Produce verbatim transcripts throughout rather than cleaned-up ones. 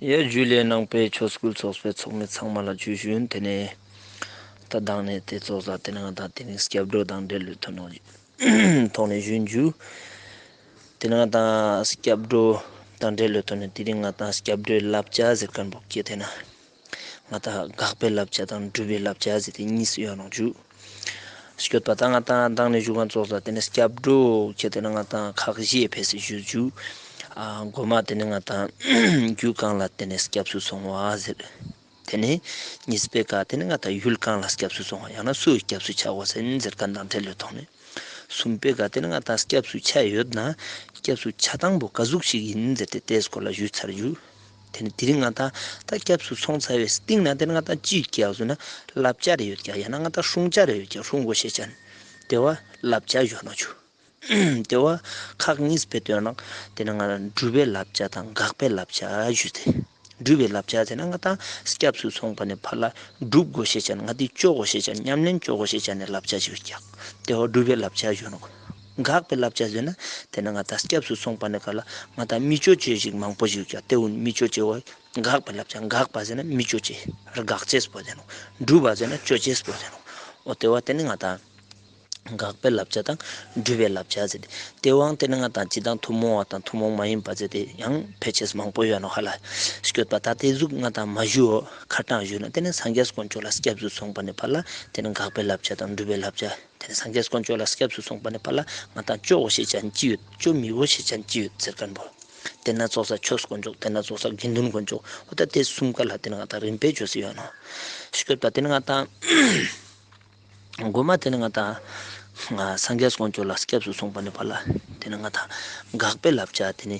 ཡ་ཇུ་ལེ། ནང་པའི་ཆོས་སྐུལ་ཚོགས་པའི་ཚོགས་མི་ཚང་མ་ལ་ཇུ་ཞུ་ཡིན། ཏེ་ནེ་ད་དང་ནེ་ཏེ་ཙོགས་ལ་ཏེ་ནེ་ང་དང་ཏེ་རིང་སྐྱབས་འགྲོ་དང་འབྲེལ་ལོས་ཐོག་ནེ་ཐོག་ནེ་ཞུ་ཡིན་ཇུ། ཏེ་ནེ་ང་དང་སྐྱབས་འགྲོ་དང་འབྲེལ་ལོས་ཐོག་ནེ་དེ་རིང་ང་དང་སྐྱབས་འགྲོའི་བསླབ་བྱ་ཟེར་ཁན་པོ་ཁྱེར་ཏེ་ན། ང་དང་དགག་པའི་བསླབ་བྱ་དང་སྒྲུབ་པའི་བསླབ་བྱ་ཟེར་ཏེ་གཉིས་ཡོད་ནོག་ཇུ། སྐྱོད་པ་ད་ང་དང་དང་ནེ་ཞུ་ཁན་ཙོགས་ལ་ཏེ་ནེ་སྐྱབས་འགྲོ་ཁྱེར་ཏེ་ན་ང་དང་ཁག་བཞི་ཕེས་ཏེ་ཞུ་ཇུ། ཨ་གོ་མ་ཏེ་ནེ་ང་དང་རྒྱུ་གང་ལ་ཏེ་ནེ་སྐྱབས་སུ་སོང་བ་ཟེར། ཏེ་ནེ་གཉིས་པའི་ཀ་ཏེ་ནེ་ང་དང་ཡུལ་གང་ལ་སྐྱབས་སུ་སོང་བ་ཡང་ན་སུའི་སྐྱབས་སུ་ཆ་དགོས་ཟེར་ཁན་དང་འབྲེལ་ལོས་ཐོག་ནེ། གསུམ་པའི་ཀ་ཏེ་ནེ་ང་དང་སྐྱབས་སུ་ཆ་ཡོད་ན་སྐྱབས་སུ་ཆ་སྟངས་པོ་ག་ཟུག་ཞིག་ཡིན་ཟེར་ཏེ་ཏེའི་སྐོར་ལ་ཞུས་ཚར་ཇུ། ཏེ་ནེ་དེ་རིང་ང་དང་ད་སྐྱབས་སུ་སོང་ཚར་བའི་སྟིང་ནེ་ཏེ་ནེ་ང་དང་ཅི་ཡོད་ཀྱག་ཟེར་ན་བསླབ་བྱ་རེ་ཡོད་ཀྱག་ཡང་ན་ང་དང་སྲུང་བྱ་རེ་ཡོད་ཀྱག་སྲུང་དགོས་ཤེས་ཅན། ཏེ་བོ་བསླབ་བྱ་ཞུ་ནོག་ཇུ། ཏེ་བོ་ཁག་གཉིས་ཕེས་ཏེ་ཡོད་ནོག། ཏེ་ནེ་ང་དང་སྒྲུབ་པའི་བསླབ་བྱ་དང་དགག་པའི་བསླབ་བྱ་ཞུས་ཏེ། སྒྲུབ་པའི་བསླབ་བྱ་ཟེར་ན་ང་དང་སྐྱབས་སུ་སོང་པ་ནེ་ཕར་ལ་སྒྲུབ་དགོས་ཤེས་ཅན་ང་དང་ཅོ་དགོས་ཤེས་ཅན་ཉམས་ལེན་ཅོ་དགོས་ཤེས་ཅན་ནི་བསླབ་བྱ་ཞིག་ཡོད་ཀྱག། ཏེ་བོ་སྒྲུབ་པའི་བསླབ་བྱ་ཞུ་ནོག། དགག་པའི་བསླབ་བྱ་ཟེར་ན་ཏེ་ནེ་ང་དང་སྐྱབས་སུ་སོང་པ་ནེ་ཕར་ལ་ང་དང་མི་ཅོ་ཅེས་ཞིག་མང་པོ་ཞིག་ཡོད་ཀྱག། ཏེ་བོ་མི་ཅོ་ཅེས་བོ་དགག་པའི་བསླབ་བྱ། དགག་པ་ཟེར་ན་མི་ཅོ་ཅེས་དགག་ཅེས་པོ་ཟེར་ནོག། སྒྲུབ་པ་ཟེར་ན་ཅོ་ཅེས་པོ་ཟེར་ནོག། འོ་ཏེ་བོ་ཏེ་ནེ་ང་དང་དགག་པའི་བསླབ་བྱ་དང་སྒྲུབ་པའི་བསླབ་བྱ་ཟེར་ཏེ། ཏེ་བོའང་ཏེ་ནེ་ང་དང་སྤྱིར་བཏང་ཐུན་མོང་བ་དང་ཐུན་མོང་མ་ཡིན་པ་ཟེར་ཏེ་ཡང་ཕལ་ཆེར་མང་པོ་ཡོད་ནོག་ཧ་ལ། སྐྱོད་པ་ད་ཏེ་ཟུག་ང་དང་མ་ཞུའོ། ཁ་ཏང་ཞུ་ན་ཏེ་ནེ་སངས་རྒྱས་དཀོན་མཆོག་ལ་སྐྱབས་སུ་སོང་པ་ནེ་ཕར་ལ་ཏེ་ནེ་དགག་པའི་བསླབ་བྱ་དང་སྒྲུབ་པའི་བསླབ་བྱ། ཏེ་ནེ་སངས་རྒྱས་དཀོན་མཆོག་ལ་སྐྱབས་སུ་སོང་པ་ནེ་ཕར་ལ་ང་དང་ཅོ་དགོས་ཤེས་ཅན་ཅི་ཡོད་ཅོ་མི་དགོས་ཤེས་ཅན་ཅི་ཡོད་ཟེར་ཁན་པོ། ཏེ་ནེ་ཙོགས་ས་ཆོས་དཀོན་མཆོག། ཏེ་ནེ་ཙོགས་ས་དགེ་འདུན་དཀོན་མཆོག། འོ་ད་ཏེ་གསུམ་ཀ་ལ་ཏེ་ནེ་ང་དང་རིམ་པས་ཅོས་ཏེ་ཡོད་ནོག། སྐྱོད་པ་ཏེ་ནེ་ང་དང་གོ་མ་ཏེ་ནེ་ང་དང་སངས་རྒྱས་དཀོན་མཆོག་ལ་སྐྱབས་སུ་སོང་པ་ནེ་ཕར་ལ་ཏེ་ནེ་ང་དང་དགག་པའི་བསླབ་བྱ་ཏེ་ནེ་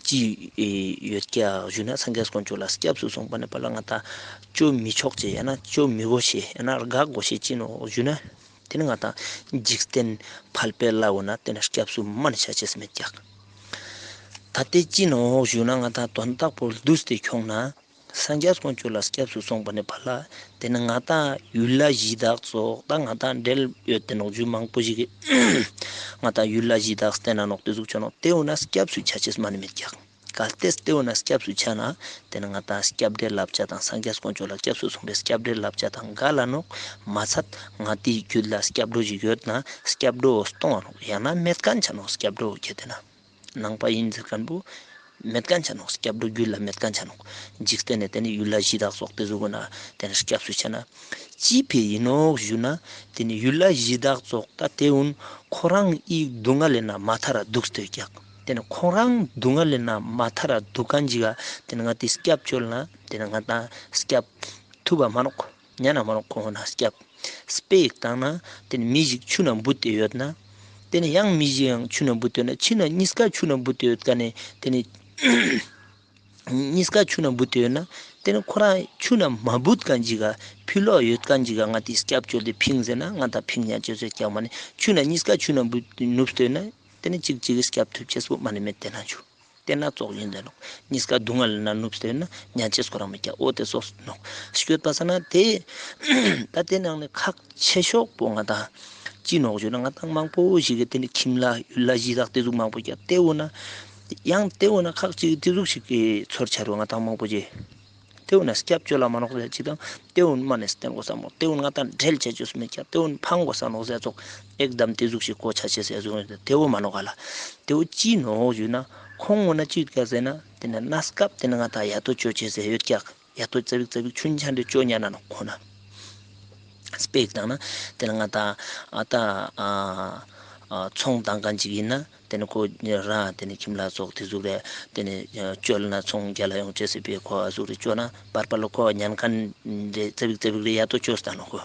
ཅི་ཡོད་ཀྱག་ཞུ་ན་སངས་རྒྱས་དཀོན་མཆོག་ལ་སྐྱབས་སུ་སོང་པ་ནེ་ཕར་ལ་ང་དང་ཅོ་མི་ཆོག་ཅེས་ཡང་ན་ཅོ་མི་དགོས་ཤེས་ཡང་ན་དགག་དགོས་ཤེས་ཅི་ནོག་ཞུ་ན། ཏེ་ནེ་ང་དང་འཇིག་རྟེན་ཕལ་པའི་ལྷ་བོ་ན་ཏེ་ནེ་སྐྱབས་སུ་མ་ནེ་ཆ་ཅེས་མེད་ཀྱག། ད་ཏེ་ཅི་ནོག་ཞུ་ན་ང་དང་དོན་དག་པོ་བསྡུས་ཏེ་ཁྱོང་ན། སངས་རྒྱས་དཀོན་མཆོག་ལ་སྐྱབས་སུ་སོང་པ་ནེ་ཕར་ལ་ཏེ་ནེ་ང་དང་ཡུལ་ལྷ་གཞི་བདག་ཙོགས་ད་ང་དང་འབྲེལ་ཡོད་དེ་ནོག་ཇུ། མང་པོ་ཞིག་གི་ང་དང་ཡུལ་ལྷ་གཞི་བདག་སྟེན་ན་ནོག་ཏེ་ཟུག་ཆ་ནོག། ཏེ་བོ་ན་སྐྱབས་སུ་ཆ་ཅེས་མ་ནེ་མེད་ཀྱག། གལ་ཏེ་ཏེ་བོ་ན་སྐྱབས་སུ་ཆ་ན་ཏེ་ནེ་ང་དང་སྐྱབས་འགྲོའི་བསླབ་བྱ་དང་སངས་རྒྱས་དཀོན་མཆོག་ལ་སྐྱབས་སུ་སོང་པའི་སྐྱབས་འགྲོའི་བསླབ་བྱ་དང་འགལ་ལ་ནོག། མ་ཚད་ང་དང་རྒྱུད་ལ་སྐྱབས་འགྲོ་ཞིག་ཡོད་ན་སྐྱབས་འགྲོ་སྟོང་བ་ནོག། ཡང་ན་མེད་ཁན་ཆ་ནོག། སྐྱབས་འགྲོ་ཁྱེར་ཏེ་ན། ནང་པ་ཡིན་ཟེར་ཁན་པོ་མེད་ཁན་ཆ་ནོག། སྐྱབས་འགྲོ་རྒྱུད་ལ་མེད་ཁན་ཆ་ནོག། འཇིག་རྟེན་ནེ་ཏེ་ནེ་ཡུལ་ལྷ་གཞི་བདག་ཙོགས་ཏེ་ཟུག་གུན་ན་ཏེ་ནེ་སྐྱབས་སུ་ཆ་ན་ཅི་ཕི་ཡིན་ནོག་ཞུ་ན་ཏེ་ནེ་ཡུལ་ལྷ་གཞི་བདག་ཙོགས་ད་ཏེ་གུན་ཁོ་རང་ངི་སྡུག་བསྔལ་ལི་ནང་མ་ཐར་ར་དུག་སྟེ་ཀྱག། ཏེ་ནེ་ཁོ་རང་སྡུག་བསྔལ་ལི་ནང་མ་ཐར་ར་དུག་ཁན་ཅིག་ག་ཏེ་ནེ་ང་དང་སྐྱབས་བཅོལ་ན་ཏེ་ནེ་ང་དང་སྐྱབས་ཐུབ་པ་མ་ནོག། ཉན་ན་མ་ནོག་ཁོང་ན་སྐྱབས། དཔེ་ཞིག་བཏང་ན་ཏེ་ནེ་མི་ཞིག་ཆུ་ནང་བུད་དེ་ཡོད་ན། ཏེ་ནེ་ཡང་མི་ཞིག་ཡང་ཆུ་ནང་བུད་དེ་ཡོད་ན་ཆུ་ནང་གཉིས་ཀ་ཆུ་ནང་བུད་དེ་ཡོད་ཀ་ནེ་ཏེ་ནེ་གཉིས་ཀ་ཆུ་ནང་བུད་དེ་ཡོད་ན་ཏེ་ནེ་ཁོ་རང་ཆུ་ནང་མ་བུད་ཁན་ཅིག་ག་ཕི་ལོག་ཡོད་ཁན་ཅིག་ག་ང་དང་སྐྱབས་བཅོལ་ཏེ་ཕིང་ཟེར་ན་ང་དང་ཕིང་ཉན་ཅེས་སྐྱབས་མ་ནེ་ཆུ་ནང་གཉིས་ཀ་ཆུ་ནང་བུད་ནུབ་སྟེ་ཡོད་ན་ཏེ་ནེ་ཅིག་ཅིག་གི་སྐྱབས་ཐུབ་ཅེས་པོ་མ་ནེ་མེད་ཏེ་ན་ཆུ། ཏེ་ན་ཙོགས་ཡིན་ཏེ་ནོག། གཉིས་ཀ་སྡུག་བསྔལ་ན་ནུབ་སྟེ་ན་ཉན་ཅེས་ཁོ་རང་མི་རྒྱག། འོ་ཏེ་ཙོགས་ནོག། སྐྱོད་པ་ས་ན་ཏེ་ད་ཏེ་ནང་ནེ་ཁག་ཆེ་ཤོས་པོ་ང་དང་ཅི་ནོག་ཞུ་ན་ང་དང་མང་པོ་ཞིག་གི་ཏེ་ནེ་ཁྱིམ་ལྷ་ཡུལ་ལྷ་གཞི་བདག་ཏེ་ཟུག་མང་པོ་རྒྱག། ཏེ་བོ་ན་ཡང་ཏེ་བོ་ན་ཁག་ཅིག་ཏེ་ཟུག་ཞིག་གི་ཚོར་ཆ་རུ་ང་དང་མང་པོ་ཞིག་ཏེ་བོ་ན་སྐྱབས་བཅོལ་ལ་མ་ནོག་ཟེར་ཅིག་དང་། ཏེ་བོ་མ་ནེ་སྟེན་དགོས་ས་མོ། ཏེ་བོ་ང་དང་འབྲེལ་ཆ་ཅེས་མེད་ཀྱག། ཏེ་བོ་ཕང་དགོས་ས་ནོག་ཟེར་ཙོགས་ཨེག་དམ་ཏེ་ཟུག་ཞིག་གོ་ཆ་ཅེས་ཟེར་ཟུག་ཏེ་བོ་མ་ནོག་ག་ལ། ཏེ་བོ་ཅི་ནོག་ཞུ་ན་ཁོང་ངོ་ན་ཅི་ཡོད་ཀྱག་ཟེར་ན་ཏེ་ནེ་གནས་སྐབས་ཏེ་ནེ་ང་དང་ཡ་ཏོ་ཅོ་ཅེས་ཟེར་ཡོད་ཀྱག། ཡ་ཏོ་ཙ་བིག་ཙ་བིག་ཆུན་ཆན་རེ་ཅོ་ཉན་ན་ནོག་ཁོ་ན། དཔེ་ཞིག་བཏང་ན་ཏེ་ནེ་ང་དང་ཨ་ད་ཨ་ཨ་ཚོང་བཏང་ཁན་ཅིག་ཡིན་ན། ཏེ་ནེ་ཁོ་རང་ཏེ་ནེ་ཁྱིམ་ལྷ་ཙོགས་ཏེ་ཟུག་རེ་ཏེ་ནེ་བཅོལ་ན་ཚོང་རྒྱལ་ལ་ཡོང་ཅེས་སི་ཕི་ཁོ་ཨ་ཟུག་རེ་བཅོ་ན་པར་པ་ལ་ཁོ་ཉན་ཁན་རེ་ཙ་བིག་ཙ་བིག་རེ་ཡ་ཏོ་བཅོས་ཏང་ནོག་ཁོ།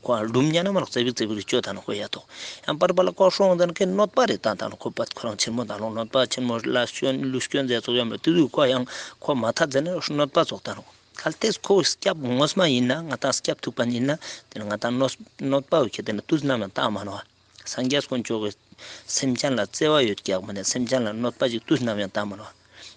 ཁོ་ཨ་རུམ་ཉན་ན་མ་ནོག་ཙ་བིག་ཙ་བིག་རེ་བཅོ་ཏང་ནོག་ཁོ་ཡ་ཏོ། ཡང་པར་པ་ལ་ཁོ་སྲོང་ཙ་ན་ཁེ་གནོད་པ་རེ་ཏང་ཏང་ནོག་ཁོ་པ་ཁོ་རང་ཆེན་མོ་ཏང་ནོག་གནོད་པ་ཆེན་མོ་ལ་སྐྱོན་ལུས་སྐྱོན་ཟེར་ཙོགས་ཡོད་མེད་ཏེ་ཟུག་ཁོ་ཡང་ཁོ་མ་ཐད་ཟེར་ན་གནོད་པ་ཙོགས་ཏང་ནོག། གལ་ཏེ་ཁོ་སྐྱབས་ངོ་མ་ཡིན་ན་ང་དང་སྐྱབས་ཐུག་པ་ཡིན་ན་ཏེ་ནེ་ང་དང་གནོད་གནོད་པ་བོ་ཁྱེར་ཏེ་ན་དུས་ནམ་ཡང་ཏང་མ་ནོག། སངས་རྒྱས་དཀོན་མཆོག་གི་སེམས་ཅན་ལ་བརྩེ་བ་ཡོད་ཀྱག་མ་ནེ་སེམས་ཅན་ལ་གནོད་པ་ཞིག་དུས་ནམ་ཡང་ཏང་མ་ནོག།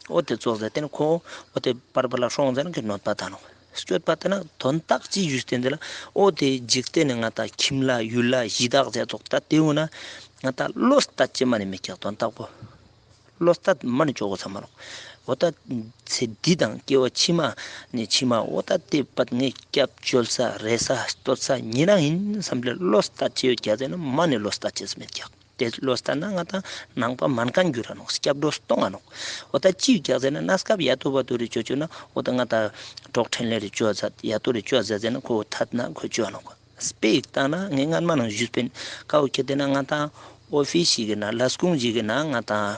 འོ་ཏེ་ཙོགས་ཟེར་ཏེ་ནེ་ཁོ་འོ་ཏེ་པར་པ་ལ་སྲོང་ཙ་ན་ཁེ་གནོད་པ་ཏང་ནོག། སྐྱོད་པ་ཏེ་ན་དོན་དག་ཅི་ཞུས་ཏེ་འདི་ལ་འོ་ཏེ་འཇིག་རྟེན་ནི་ང་དང་ཁྱིམ་ལྷ་ཡུལ་ལྷ་གཞི་བདག་ཟེར་ཙོགས་ད་ཏེ་བོ་ན་ང་དང་བློ་གཏད་ཅེས་མ་ནེ་མེད་ཀྱག་དོན་དག་པོ། བློ་གཏད་མ་ནེ་ཅོ་དགོས་ས་མ་ནོག། འོ་ད་ཚེ་འདི་དང་སྐྱེ་བ་ཕྱི་མ་ནས་ཕྱི་མ་འོ་ད་དེ་པད་ངས་སྐྱབས་བཅོལ་ས་རེ་ས་བསྟོད་ས་ཉེ་རང་ཡིན་བསམ་པའི་བློ་ལྟ་ཅེས་ཡོད་ཀྱག་ཟེར་ན་མ་ནས་བློ་ལྟ་ཅེས་མེད་ཀྱག་དེ་བློ་ལྟ་ན་ང་ཏང་ནང་པ་མན་ཁན་འགྱུར་ར་ནོག་སྐྱབས་འགྲོ་སྟོང་ང་ནོག་འོ་ད་ཅི་ཡོད་ཀྱག་ཟེར་ན་གནས་སྐབས་ཡ་ཏོ་བ་ཏོ་རེ་ཅོ་ཅོ་ན་འོ་ད་ང་ཏང་གྲོགས་ཕྲིན་ལས་རེ་ཅོ་ཟ་ཡ་ཏོ་རེ་ཅོ་ཟ་ཟེར་ན་ཁོ་ཐད་ན་ཁོ་ཅོ་ནོག་དཔེ་ཡིག་བཏང་ན་ངས་སྔན་མ་ནང་ཞུས་པིན་ཀའོ་ཁྱེར་ཏེ་ན་ང་ཏང་ཨོ་ཕིས་ཞིག་གི་ནང་ལས་ཁུངས་ཞིག་གི་ནང་ང་ཏང་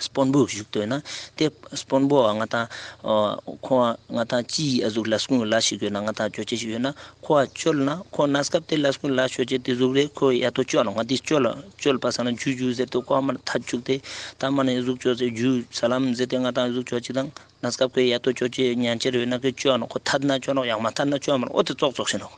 དཔོན་པོ་བཞུགས་ཏོ་ན་དེ་དཔོན་པོ་ང་ཏང་ཁོ་ང་ཏང་ཅི་ཨ་ཟུག་ལས་ཁུངས་ལ་ཞིག་ཡོད་ན་ང་ཏང་ཅོ་ཅེས་ཞིག་ཡོད་ན་ཁོ་བཅོལ་ན་ཁོ་གནས་སྐབས་དེ་ལས་ཁུངས་ལ་ཅོ་ཅེས་དེ་ཟུག་རེ་ཁོ་ཡ་ཏོ་ཅོ་ནོག་ང་དེ་ཅོལ་ཅོལ་པ་ས་ན་ཇུ་ཇུ་ཟེར་ཏེ་ཁོ་མ་ཐད་ཅུག་སྟེ་ད་མ་ནས་ཟུག་ཅོ་ཟེར་ཇུ་ས་ལམ་ཟེར་ཏེ་ང་ཏང་ཟུག་ཅོ་ཅིག་དང་གནས་སྐབས་ཁོ་ཡ་ཏོ་ཅོ་ཅེས་ཉན་ཅེས་རེ་ཡོད་ན་ཁོ་ཅོ་ནོག་ཁོ་ཐད་ན་ཅོ་ནོག་ཡང་མ་ཐད་ན་ཅོ་མ་ནོག་འོ་དེ་ཙོག་ཙོག་ཤེས་ནོག་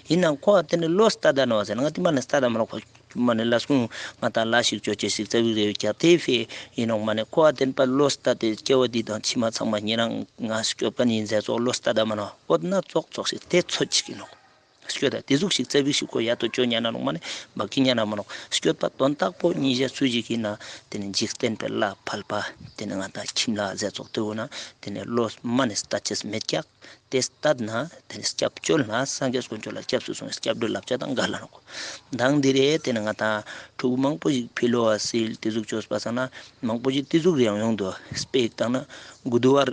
ཡིན་ནའང་ཁོ་ཨ་དེ་ནི་བློ་ལྟ་ད་ནོག་ཟེར་ན་ང་དེ་མ་ནི་ལྟ་ད་མ་ནོག་ཁོ་མ་ནི་ལས་ཁུངས་ང་ཏང་ལ་ཞིག་ཅོ་ཅེས་ཞིག་རྩ་བིག་རེ་ཡོད་ཀྱག་དེ་ཕི་ཡིན་ནོག་མ་ནི་ཁོ་ཨ་དེ་ནི་པ་བློ་ལྟ་དེ་སྐྱེ་བ་འདི་དང་ཕྱི་མ་ཚང་མ་ཉེ་རང་ང་སྐྱོབ་མཁན་ཡིན་ཟེར་ཙོག་བློ་ལྟ་ད་མ་ནོག་འོ་ན་ཙོག་ཙོག་ཞིག་དེ་ཚོད་ཅིག་ཡིན་ནོག་སྐྱོད་ད་དེ་ཟུག་ཞིག་རྩ་བིག་ཞིག་ཁོ་ཡ་ཏོ་ཅོ་ཉན་ན་ནོག་མ་ནི་མ་ཀི་ཉན་ན་མ་ནོག་སྐྱོད་པ་དོན་དག་པོ་ཉིན་ཞག་སུ་ཞིག་ཡིན་ན་དེ་ནི་འཇིག་རྟེན་པའི་ལ་ཕལ་པ་དེ་ནི་ང་ཏང་ཁྱིམ་ལ་ཟེར་ཙོག་དེ་འོ་ན་དེ་ནི་བློ་མ་ནི་ལྟ་ཅེས་མེད་ཀྱག་དེ་ལྟ་ན་དེ་ནི་སྐྱབས་བཅོལ་ན་སངས་རྒྱས་དཀོན་མཆོག་ལ་སྐྱབས་སུ་སོང་སྐྱབས་འགྲོའི་བསླབ་བྱ་དང་འགལ་ལ་ནོག་མདང་འདི་རེད་དེ་ནི་ང་ཏང་ཕྲུ་གུ་མང་པོ་ཞིག་ཕི་ལོ་བ་སིལ་དེ་ཟུག་ཅོས་པ་སང་ན་མང་པོ་ཞིག་དེ་ཟུག་རེ་ཡང་ཡོང་འདུག་དཔེ་ཡིག་བཏང་ན་གུ་དུ་ཝར་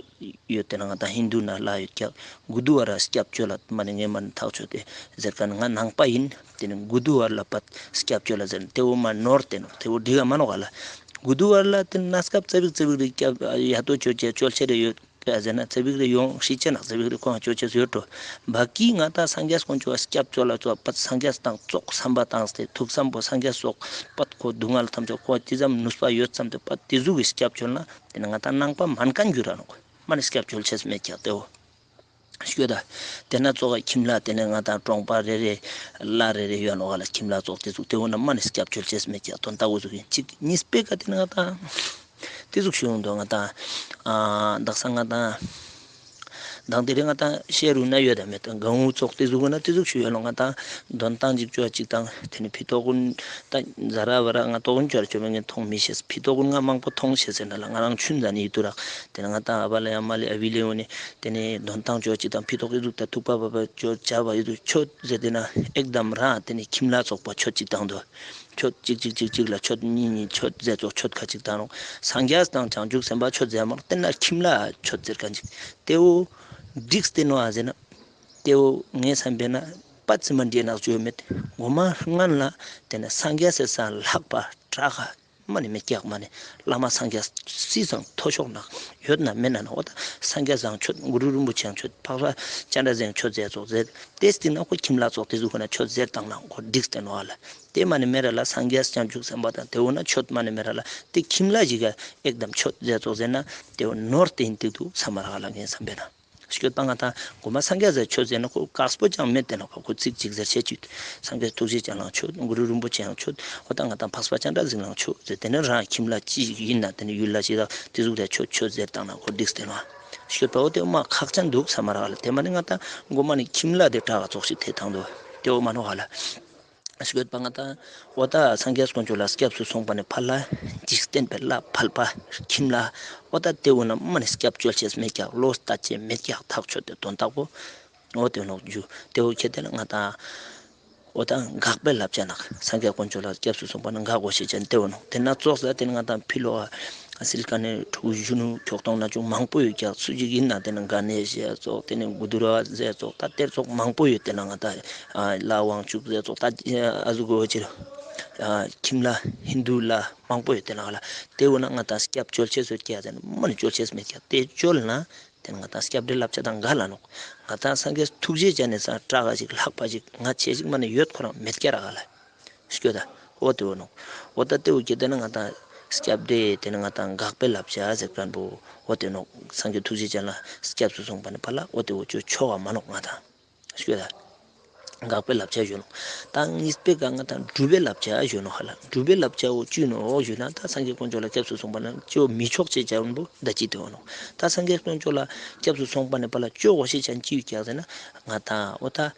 ཡོད་དེ་ན་ང་ཏང་ཧིན་དུ་ན་ལ་ཡོད་ཀྱག་གུ་དུ་ཝར་ལ་སྐྱབས་བཅོལ་ལ་མ་ནི་ངས་མ་ནི་ཐག་ཆོད་དེ་ཟེར་མཁན་ང་ནང་པ་ཡིན་དེ་ནི་གུ་དུ་ཝར་ལ་པད་སྐྱབས་བཅོལ་ལ་ཟེར་དེ་འོ་མ་ནོར་དེ་ནོག་དེ་འོ་འགྲིག་ག་མ་ནོག་ག་ལ་གུ་དུ་ཝར་ལ་དེ་གནས་སྐབས་རྩ་བིག་རྩ་བིག་རེ་སྐྱབས་ཡ་ཏོ་ཅོ་ཅེས་ཅོལ་ཆེ་རེ་ཡོད། ཀ་ཟེར་ན་ཚེ་བིག་རེ་ཡོང་ཤི་ཅེ་ནག་ཚེ་བིག་རེ་ཁོང་ཅོ་ཅེས་ཡོད་འགྲོ། བ་ཀི་ང་ཏང་སངས་རྒྱས་དཀོན་མཆོག་སྐྱབས་བཅོལ་ལ་ཙོགས་པད་སངས་རྒྱས་དང་ཙོགས་བསམ་པ་བཏང་སྟེ་ཐུགས་བསམ་པོ་སངས་རྒྱས་སོགས་པད་ཁོ་སྡུག་བསྔལ་ཐམས་ཅད་ཁོ་ཅི་ཙམ་ནུས་པ་ཡོད་ཙམ་དེ་པད་དེ་ཟུག་གི་སྐྱབས་བཅོལ་ན་དེ་ནི་ང་ཏང་ནང་པ་མན་ཁན་འགྱུར་ར་ནོག་མ་ནི་སྐྱབས་བཅོལ་ཅེས་མེད་ཀྱག་དེའོ། ཤོད་ད། དེ་ན་ཙོགས་ཁྱིམ་ལ་དེ་ནི་ང་ཏང་གྲོང་པ་རེ་རེ་ལ་རེ་རེ་ཡོད་ནོག་ག་ལ་ཁྱིམ་ལ་ཙོགས་དེ་ཟུག་དེ་འོ་ན་མ་ནི་སྐྱབས་བཅོལ་ཅེས་མེད་ཀྱག་དོན་དག་འོ་ཟུག་ཡིན་གཅིག་གཉིས་པའི་ཀ་དེ་ནི་ང་ཏང་། དེ་ཟུག་ཞུ་འོང་དོ་ང་ཏང་། ཨ་དག་ས་ང་ཏང་། མདང་དེ་རིང་ང་ཏང་ཤེས་རུ་ན་ཡོད་དམ་མེད་དམ་གང་འུ་ཙོགས་དེ་ཟུག་འོ་ན་དེ་ཟུག་ཞུ་ཡོད་ལོ་ང་ཏང་། དོན་ཏང་ཅིག་ཅོ་ཅིག་དང་དེ་ནི་ཕི་ཏོག་ཀུན་ད་ཟ་ར་བ་ར་ང་ཏོག་ཀུན་ཅོ་ར་ཅོ་མེད་ངས་མཐོང་མི་ཤེས་ཕི་ཏོག་ཀུན་ང་མང་པོ་མཐོང་ཤེས་ཟེར་ན་ལ་ང་རང་ཆུན་ཟ་ནི་ཡི་ཏུ་རག་དེ་ནི་ང་ཏང་ཨ་བ་ལ་ཡ་མ་ལེ་ཨ་བི་ལེ་འོ་ནི་དེ་ནི་དོན་ཏང་ཅོ་ཅིག་དང་ཕི་ཏོག་ཡི་ཏུ་ད་ཐུག་པ་བ་བ་ཅོ་ཅ་བ་ཡི་ཏུ་ཆོད་ཟེར་དེ་ན་ཨེག་དམ་རང་དེ་ནི་ཁྱིམ་ལ་ཙོགས་པ་ཆོད་ཅིག་དང་དོ། ཆོད་ཅིག་ཅིག་ཅིག་ཅིག་ལ་ཆོད་གཉིས་གཉིས་ཆོད་ཟེར་ཙོགས་ཆོད་ཁ་ཅིག་དང་ནོག་སངས་རྒྱས་དང་བྱང་ཆུབ་སེམས་དཔའ་ཆོད་ཟེར་མ་ནོག་དེ་ན་ཁྱིམ་ལ་ཆོད་ཟེར་ཁ་ཅིག་དེའོ། འགྲིགས་ཏེ་ནོག་ཨ་ཟེར་ན། དེའོ་ངས་བསམ་པས་ན་པ་ཙི་མ་འདྲེ་ནག་ཅོ་མེད། གོ་མ་སྔན་ལ་དེ་ན་སངས་རྒྱས་སི་སང་ལྷག་པ་དྲག་ག་མ་ནི་མེད་ཀྱག་མ་ནི་བླ་མ་སངས་རྒྱས་སི་སང་མཐོ་ཤོས་ནག་ཡོད་ན་མེད་ན་ནོག་འོ་ད་སངས་རྒྱས་སང་ཆོད་གུ་རུ་རིན་པོ་ཆེའང་ཆོད་འཕགས་པ་སྤྱན་རས་གཟིགས་ཆོད་ཟེར་ཙོགས་ཟེར་དེ་སྟིང་ན་ཁོ་ཁྱིམ་ལ་ཙོགས་དེ་ཟུག་ཁོ་ན་ཆོད་ཟེར་བཏང་ན་ཁོ་འགྲིགས་ཏེ་ནོག་ཨ་ལ། དེ་མ་ནི་མེད་ར་ལ་སངས་རྒྱས་བྱང་ཆུབ་སེམས་དཔའ་དང་དེ་འོ་ན་ཆོད་མ་ནི་མེད་ར་ལ་དེ་ཁྱིམ་ལ་ཞིག་ག་ཨེག་དམ་ཆོད་ཟེར་ཙོགས་ཟེར་ན་དེ་འོ་ནོར་ཏེ་ཡིན་ཏིག་འདུག་ས་མ་རག་ལ་ངས་བསམ་པས་ན། སྐྱོད་པ་ང་ཏང་གོ་མ་སངས་རྒྱས་ཟེར་ཆོད་ཟེར་ན་ཁོ་དཀགས་པོ་ཅང་མེད་དེ་ན་ཁོ་ཁོ་ཚིག་ཅིག་ཟེར་ཆེ་ཅིག་སངས་རྒྱས་ཐུགས་རྗེ་ཅན་ལའང་ཆོད་གུ་རུ་རིན་པོ་ཆེའང་ཆོད་འོ་ད་ང་ཏང་འཕགས་པ་སྤྱན་རས་གཟིགས་ལའང་ཆོད་ཟེར་དེ་ནི་རང་ཁྱིམ་ལ་ཅི་ཞིག་ཡིན་ན་དེ་ནི་ཡུལ་ལ་ཅི་དང་དེ་ཟུག་རེ་ཆོད་ཆོད་ཟེར་བཏང་ན་ཁོ་འགྲིགས་ཏེ་ནོག་ཨ། སྐྱོད་པ་འོ་དེ་མ་ཁག་ཅན་འདུག་ས་མ་རག་ལ་དེ་མ་ནི་ང་ཏང་གོ་མ་ནི་ཁྱིམ་ལ་དེ་དྲག་ག་ཙོགས་ཤིག་དེ་དང་དོ་དེ་འོ་མ་ནོག་ཧ་ལ། སྐྱོད་པ་ང་ཏང་འོ་ད་སངས་རྒྱས་དཀོན་མཆོག་ལ་སྐྱབས་སུ་སོང་པ་ནི་ཕར་ལ་འཇིག་རྟེན་པའི་ལྷ་ཕལ་པ་ཁྱིམ་ལ་འོ་ད་དེ་འོ་ན་མ་ནི་སྐྱབས་བཅོལ་ཅེས་མེད་ཀྱག་བློ་ལྟ་ཅེས་མེད་ཀྱག་ཐག་ཆོད་དེ་དོན་དག་པོ་འོ་དེ་ནོག་ཇུ་དེ་འོ་ཁྱེད་དེ་ན་ང་ཏང་འོ་ད་དགག་པའི་བསླབ་བྱ་ནག་སངས་རྒྱས་དཀོན་མཆོག་ལ་སྐྱབས་སུ་སོང་པ་ནི་དགག་གོ་ཤེས་ཅན་དེ་འོ་ནོག་དེ་ན་ཙོགས་ལ་དེ་ནི་ང་ཏང་ཕི་ལོ་ཨ་སིལ་ཀ་ནས་ཕྲུ་གུ་གཞོན་ནུ་ཁྱོག་ཐོང་ན་ཅུང་མང་པོ་ཡོད་ཀྱག་སུ་ཅིག་ཡིན་ན་དེ་ན་ག་ནས་ཟེར་ཙོགས་དེ་ནས་གུ་དུ་ར་ཟེར་ཙོགས་ད་དེ་ཙོགས་མང་པོ་ཡོད་དེ་ན་ང་ཏང་ལ་དབང་ཕྱུག་ཟེར་ཙོགས་ད་ཨ་ཟུག་གོ་ཅི་རུ་ཁྱིམ་ལ་ཧིན་དུ་ལ་མང་པོ་ཡོད་དེ་ན་ང་ལ་དེ་འོ་ན་ང་ཏང་སྐྱབས་བཅོལ་ཅེས་སོ་ཀྱག་ཟེར་ན་མ་ནི་བཅོལ་ཅེས་མེད་ཀྱག་དེ་བཅོལ་ན་དེ་ན་ང་ཏང་སྐྱབས་འགྲོའི་བསླབ་བྱ་དང་འགལ་ལ་ནོག་ང་ཏང་སངས་རྒྱས་ཐུགས་རྗེ་ཅན་ནི་སང་དྲག་ག་ཞིག་ལྷག་པ་ཞིག་ང་ཆེ་ཞིག་མ་ནི་ཡོད་ཁོ་རང་མེད་ཀྱག་ར་ག་ལ། སྐྱོད་ད། འོ་དེ་འོ་ནོག་འོ་ད་དེ་འོ་ཁྱེད་དེ་ན་ང་ཏང་སྐྱབས་འགྲོ་དེ་ན་ང་ཏང་དགག་པའི་བསླབ་བྱ་ཟེར་མཁན་པོ་འོ་དེ་ནོག་སངས་རྒྱས་ཐུགས་རྗེ་ཅན་ལ་སྐྱབས་སུ་སོང་པ་ནི་ཕར་ལ་འོ་དེ་འོ་ཅོ་ཆོག་ག་མ་ནོག་ང་ཏང་། སྐྱོད་ད། དགག་པའི་བསླབ་བྱ་ཞུ་ནོག་ད་གཉིས་པའི་ཀ་ང་ཏང་སྒྲུབ་པའི་བསླབ་བྱ་ཞུ་ནོག་ཧ་ལ། སྒྲུབ་པའི་བསླབ་བྱ་འོ་ཅི་ནོག་ཞུ་ན་ད་སངས་རྒྱས་དཀོན་མཆོག་ལ་སྐྱབས་སུ་སོང་པ་ན་ཅོ་མི་ཆོག་ཅེས་བྱ་བོ་ད་ཅི་དེ་འོ་ནོག་ད་སངས་རྒྱས་དཀོན་མཆོག་ལ་སྐྱབས་སུ་སོང་པ་ནི་ཕར་ལ་ཅོ་གོ་ཤེས་ཅན་ཅི་ཡོད་ཀྱག་ཟེར་ན་ང་ཏང་འོ་ད།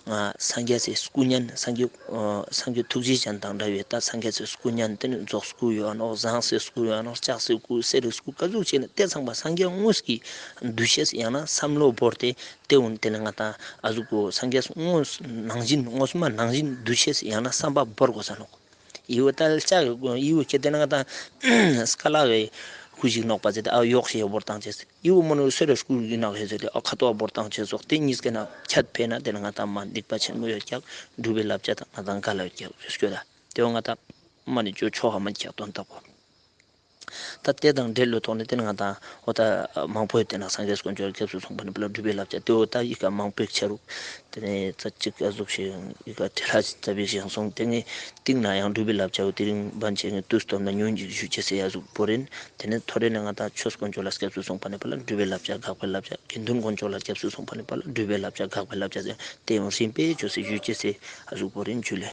ང་སངས་རྒྱས་སི་སྐུ་བརྙན་སངས་རྒྱས་ཨ་སངས་རྒྱས་ཐུགས་རྗེ་ཅན་དང་འདྲ་བའི་ད་སངས་རྒྱས་སི་སྐུ་བརྙན་དེ་ནི་རྫོགས་སྐུ་ཡོད་ནོག། ཟངས་སི་སྐུ་ཡོད་ནོག། ལྕགས་སི་སྐུ་གསེར་རི་སྐུ་ག་ཟུག་ཅིག་ན་དེ་ཚང་མ་སངས་རྒྱས་དངོས་ཀྱི་འདུ་ཤེས་ཡང་ན་བསམ་བློ་བོར་ཏེ་དེ་འོན་དེ་ནི་ང་ད་ཨ་ཟུག་གོ་སངས་རྒྱས་དངོས་ནང་བཞིན་དངོས་མ་ནང་བཞིན་འདུ་ཤེས་ཡང་ན་བསམ་པ་བོར་དགོས་ས་ནོག། ཡི་བོ་ད་ལྕགས་ཡི་བོ་ཁྱེད་དེ་ན་ང་ད་སྐ་ལ་བའི་ཁུ་ཞིག་ནོག་པ་ཟེར་ཏེ་ཨ་གཡོག་ཞིག་བོར་བཏང་ཅེས། ཡི་བོ་མོ་ནི་སོ་རེ་སྐུ་ཡིན་ནག་ཧེ་ཟེར་ཏེ་ཨ་ཁ་ཏོ་བོར་བཏང་ཅེས་སོགས་དེ་གཉིས་ཀ་ན་ཁྱད་ཕེ་ན་དེ་ན་ང་ད་མ་སྡིག་པ་ཆེན་མོ་ཡོད་ཀྱག། སྒྲུབ་པའི་བསླབ་བྱ་དང་ང་ད་འགལ་ཡོད་ཀྱག་ཟེར་སྐྱོད་ད། དེ་བོ་ང་ད་མ་ནི་ཅོ་ཆོག་ག་མ་ཁྱག་དོན་དག་གོ། ད་དེ་དང་འབྲེལ་ལོ་ཐོག་ནས་དེ་ན་ང་ད་འོ་ད་མང་པོ་ཡོད་དེ་ན་སངས་རྒྱས་དཀོན་མཆོག་སྐྱབས་སུ་སོང་པ་ནི་པ་ལ་སྒྲུབ་པའི་བསླབ་བྱ་དེ་བོ་ད་ཡི་ག་མང་པོ་ཡོད་ཆ་རུག། དེ་ནས་ཙ་ཅིག་ཨ་ཟུག་ཞིག་ཡི་ག་ཁྲི་ལྷ་ཙ་པིག་ཞིག་སོང་། དེ་ནས་སྟིང་ན་ཡང་སྒྲུབ་པའི་བསླབ་བྱ་བོ་དེ་རིང་བན་ཆེ་ངས་དུས་སྟོན་ན་ཉུང་ཅིག་ཞུ་ཅེས་ཟེར་ཡ་ཟུག་བོ་རིན། དེ་ནས་ཐོ་རེ་ནས་ང་ད་ཆོས་དཀོན་མཆོག་ལ་སྐྱབས་སུ་སོང་པ་ནི་པ་ལ་སྒྲུབ་པའི་བསླབ་བྱ་དགག་པའི་བསླབ་བྱ། དགེ་འདུན་དཀོན་མཆོག་ལ་སྐྱབས་སུ་སོང་པ་ནི་པ་ལ་སྒྲུབ་པའི་བསླབ་བྱ་དགག་པའི་བསླབ་བྱ་ཟེར་དེ་ཡང་རིམ་པས་ཆོས་སི་ཞུ་ཅེས་ཟེར་ཨ་ཟུག་བོ་རིན་ཇུ་ལེ།